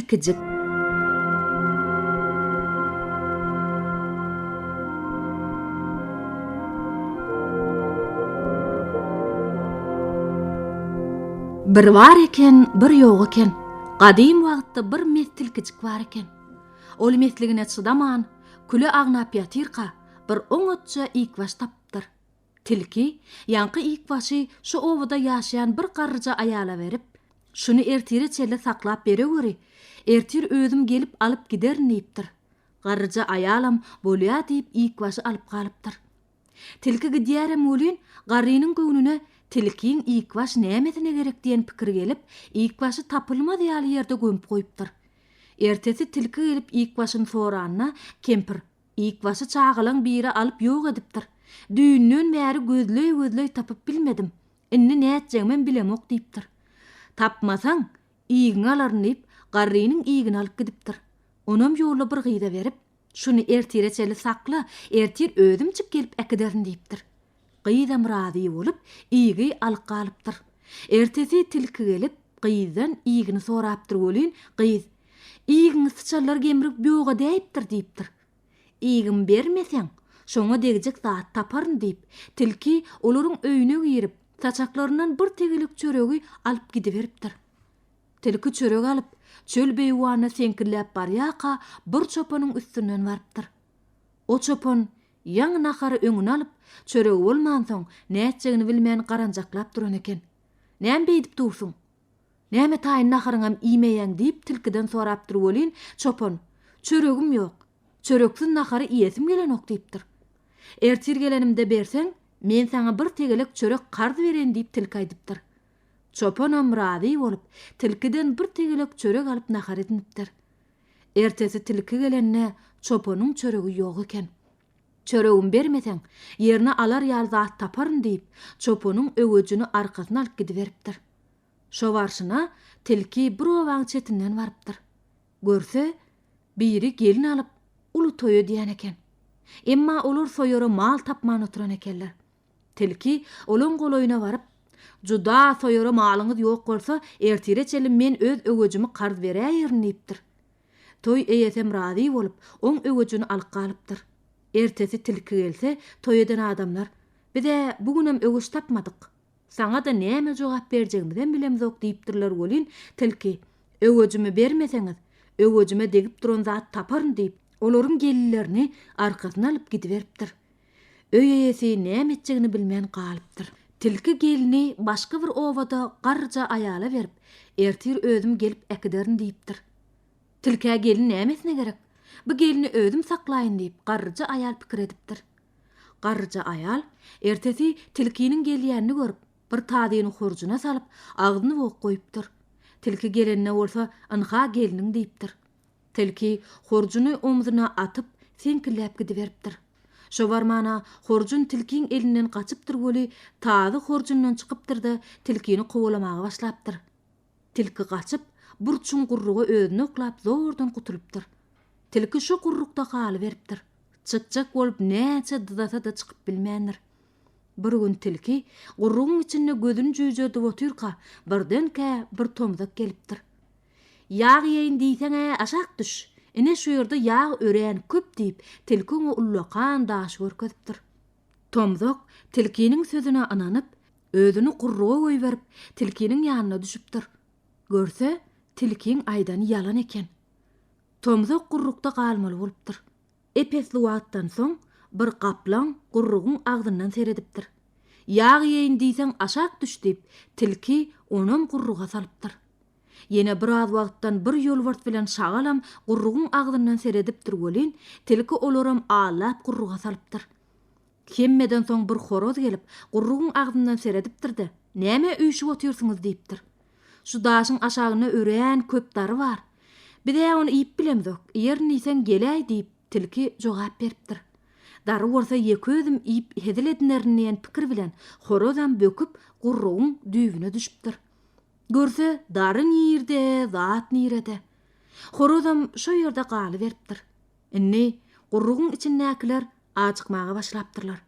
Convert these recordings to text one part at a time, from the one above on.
Tilkijik. Bir bar eken, bir ýok eken. Gadym wagtda bir mes tilkijik bar eken. Ol mesligine çydaman, küle agnap ýatyrka, bir oňatja ikbaş tapypdyr. Tilki, ýaňky ikbaşy şu obada ýaşaýan bir garryja aýala berip, Şuny ertire çenli saklap bereweri, ertir özüm gelip alyp giderin diýipdir. Garryja aýalam bolýa diýip ikbaşy alyp galypdyr. Tilki gidýärem welin, garrynyň göwnüne tilkiň ikbaş nämesine gerek diýen pikir gelip, ikbaşy tapylmaz ýaly ýerde gömüp goýupdyr. Ertesi tilki gelip ikbaşyny soranda, kempir, Ikbaşy çagalaň biri alyp ýok edipdir. Düýnden bäri gözleý-gözleý tapyp bilmedim. Indi nätjegimem bilemok diýipdir. Tapmasaň, igiňi alaryn diýip, garrynyň igini alyp gidipdir. Onam ýolda bir gyza berip, Şuny ertire çenli sakla, ertir özümjik gelip äkiderin diýipdir. Gyzam razy bolup, igi alyp galypdyr. Ertesi tilki gelip, gyzdan igini sorapdyr welin, gyz, Igiňi syçanlar gemrip ýok edäýipdir diýipdir. Igimi bermeseň, şoňa degjek zat taparyn diýip, tilki olaryň öýüne girip, saçaklaryndan bir tegelek çöregi alyp gidiberipdir. Tilki çörek alyp, çöl beýewanyna seňkilläp barýarka, bir çopanyň üstünden barypdyr. O çopan ýaňy nahary öňüne alyp, çöregi bolmansoň, nätjegini bilmän garanjaklap duran eken. Näme beýdip dursuň? Näme taýyn naharyňam iýmeýäň diýip tilkiden sorapdyr welin, çopan, Çöregim ýok. Çöreksiz nahary iýesim gelenok diýipdir. Ertir gelenimde berseň, men saňa bir tegelek çörek karz bereýin diýip tilki aýdypdyr. Çopanam razy bolup, tilkiden bir tegelek çörek alyp nahar edinipdir. Ertesi tilki gelende çopanyň çöregi ýok eken. Çöregimi bermeseň, ýerine alar ýaly zat taparyn diýip, çopanyň öwejini arkasyna alyp gidiberipdir. Şo barşyna tilki bir obaň çetinden barypdyr. Görse, biri gelin alyp, uly toý edýän eken. Emma olar soýara mal tapman oturan ekenler. Tilki olaň golaýyna baryp, Juda soýara malyňyz ýok bolsa, ertire çenli men öz öwejimi karz beräýerin diýipdir. Toý eýesem razy bolup, oň öwejini alyp galypdyr. Ertesi tilki gelse, toý eden adamlar, Biz-ä bu günem öweç tapmadyk. Saňa-da näme jogap berjegimizem bilemzok diýipdirler welin, tilki, Öwejimi bermeseňiz, öwejime degip duran zat taparyn diýip, olaryň gelinlerini arkasyna alyp gidiberipdir. Öý eýesi näme etjegini bilmän galypdyr. Tilki gelni başga bir obada garryja aýala berip, ertir özüm gelip äkiderin diýipdir. Tilkä gelin nämesine gerek? Bu gelni özüm saklaýyn diýip, garryja aýal pikir edipdir. Garryja aýal ertesi tilkiniň gelýänini görüp, bir tazyny horjuna salyp, agzyny bogup goýupdyr. Tilki gelende bolsa, Ynha gelniň diýipdir. Tilki horjuny omzuna atyp, seňkilläp gidiberipdir. Şo barmana horjun tilkiň elinden gaçypdyr weli, tazy horjundan çykypdyr-da, tilkini kowalamaga başlapdyr. Tilki gaçyp, bir çuň gurruga özüni oklap zordan gutulypdyr. Tilki şo gurrukda galyberipdir. Çykjak bolup näçe dyzasa-da çykyp bilmändir. Bir gün tilki gurrugyň içinde gözüni jüýjerdip otyrka, birdenkä bir tomzak gelipdir. Ýag iýeýin diýseň-ä aşak düş. Ine şu ýerde ýag örän köp diýip, tilki oňa ullakan daşy görkezipdir. Tomzak tilkiniň sözüne ynanyp, özüni gurruga goýberip, tilkiniň ýanyna düşüpdir. Görse, tilkiň aýdany ýalan eken. Tomzak gurrukda galmaly bolupdyr. Ep-esli wagtdan soň bir gaplaň gurrugyň agzyndan seredipdir. Ýag iýeýin diýseň aşak düş diýip, tilki onam gurruga salypdyr. Ýene biraz wagtdan bir ýolbars bilen şagalam gurrugyň agzyndan seredipdir welin, tilki olaram allap gurruga salypdyr. Hemmeden soň bir horaz gelip, gurrugyň agzyndan seredipdir-de, Nämä üýşüp otyrsyňyz diýipdir. Şu daşyň aşagynda örän köp dary bar. Biz-ä ony iýip bilemzok, iýerin diýseň geläý diýip, tilki jogap beripdir. Dary bolsa ýeke özüm iýip hezil edinerin diýen pikir bilen horazam böküp gurrugyň düýbüne düşüpdir. Görse, dary nirde, zat nirede. Horazam şo ýerde galyberipdir. Indi gurrugyň içindäkiler ajykmaga başlapdyrlar.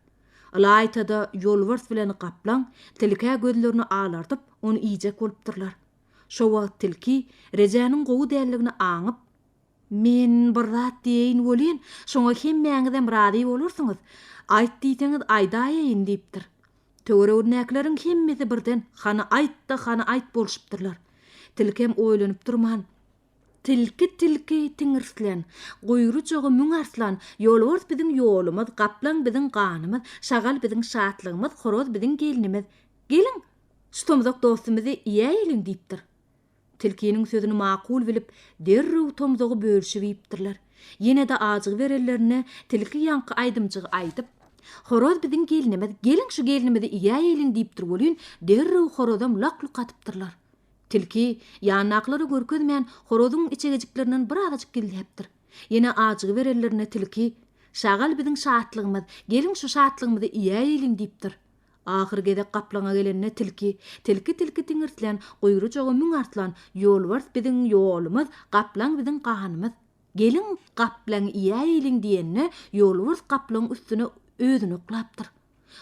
Ylaýta-da ýolbars bilen gaplaň tilkä gözlerini alardyp, ony iýjek bolupdyrlar. Şo wagt tilki rejäniň gowy däldigini aňyp, Men bir zat diýeýin welin, şoňa hemmäňizem razy bolarsyňyz. Aýt diýseňiz aýdaýaýyn diýipdir. Töweregindäkileriň hemmesi birden hany aýt-da, hany aýt bolşupdyrlar. Tilkem oýlanyp durman, Tilki, tilki, tiňirslen, guýrujagy müň arslan, ýolbars biziň ýolumyz, gaplaň biziň ganymyz, şagal biziň şatlygymyz, horaz biziň gelnimiz. Geliň, şu tomzak dostumyzy iýäýeliň diýipdir. Tilkiniň sözüni makul bilip, derrew tomzagy bölüşip iýipdirler. Ýene-de ajygyberenlerinde tilki ýaňky aýdymjygy aýdyp, Horaz biziň gelnimiz, geliň şu gelnimizi iýäýeliň diýipdir welin, derrew horazam lak-luk atypdyrlar. Tilki, ýanyndakylara görkezmän, horazyň içegejiklerinden birazajyk gizläpdir. Ýene ajygyberenlerinde tilki, Şagal biziň şatlygymyz, geliň şu şatlygymyzy iýäýeliň diýipdir. Ahyr gezek gaplaňa gelende tilki, Tilki tilki tiňirtlän, guýrujagy müň arslan, ýolbars biziň ýolumyz, gaplaň biziň ganymyz. Geliň, gaplaňy iýäýeliň diýende, ýolbars gaplaňyň üstüne özüni oklapdyr.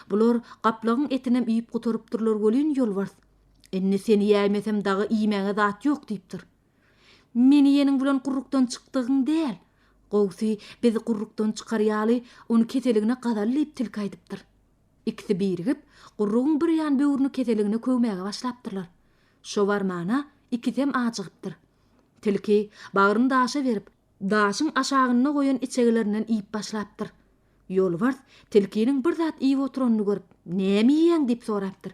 Bular gaplaňyň etinem iýip gutarypdyrlar welin, ýolbars, Indi seni iýäýmesem dagy iýmäge zat ýok diýipdir. Meni iýeniň bilen gurrukdan çykdygyň däl. Gowusy, bizi gurrukdan çykar ýaly, ony keseligine gazaly diýip tilki aýdypdyr. Ikisi birigip, gurrugyň bir ýan böwrüni keseligine köwmäge başlapdyrlar. Şo barmana ikisem ajygypdyr. Tilki bagryny daşa berip, daşyň aşagynda goýan içegelerinden iýip başlapdyr. Ýolbars tilkiniň bir zat iýip oturanyny görüp, Näme iýýäň? diýip sorapdyr.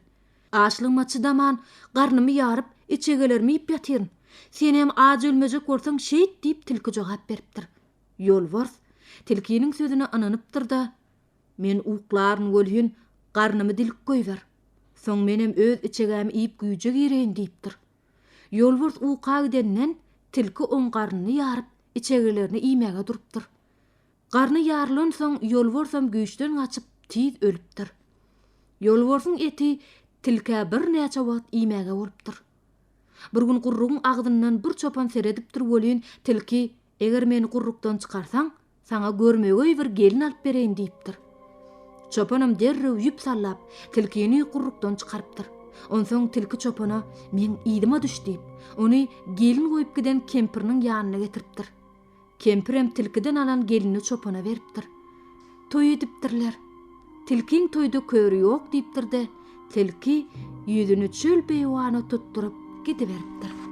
Açlygyma çydaman, garnymy ýaryp, içegelerimi iýip ýatyryn. Senem aç ölmejek bolsaň şeýt diýip tilki jogap beripdir. Ýolbars tilkiniň sözüne ynanypdyr-da, Men uklaryn welin, garnymy dilip goýber. Soň menem öz içegämi iýip güýje gireýin diýipdir. Ýolbars uka gidenden tilki oň garnyny ýaryp, içegelerini iýmäge durupdyr. Garny ýarylansoň ýolbarsam güýçden gaçyp, tiz ölüpdir. Ýolbarsyň eti tilkä birnäçe wagt iýmäge bolupdyr. Bir gün gurrugyň agzyndan bir çopan seredipdir welin, tilki, Eger meni gurrukdan çykarsaň, Saňa görmegeý bir gelin alyp bereýin diýipdir. Çopanam derrew ýüp sallap, tilkini gurrukdan çykarypdyr. Onsoň tilki çopana, Meň yzyma düş diýip, ony gelin goýup giden kempiriniň ýanyna getiripdir. Kempirem tilkiden alan gelinini çopana beripdir. Toý edipdirler. Tilkiň toýda köri ýok diýipdir-de, tilki ýüzüni çöl-beýewana tutduryp gidiberipdir.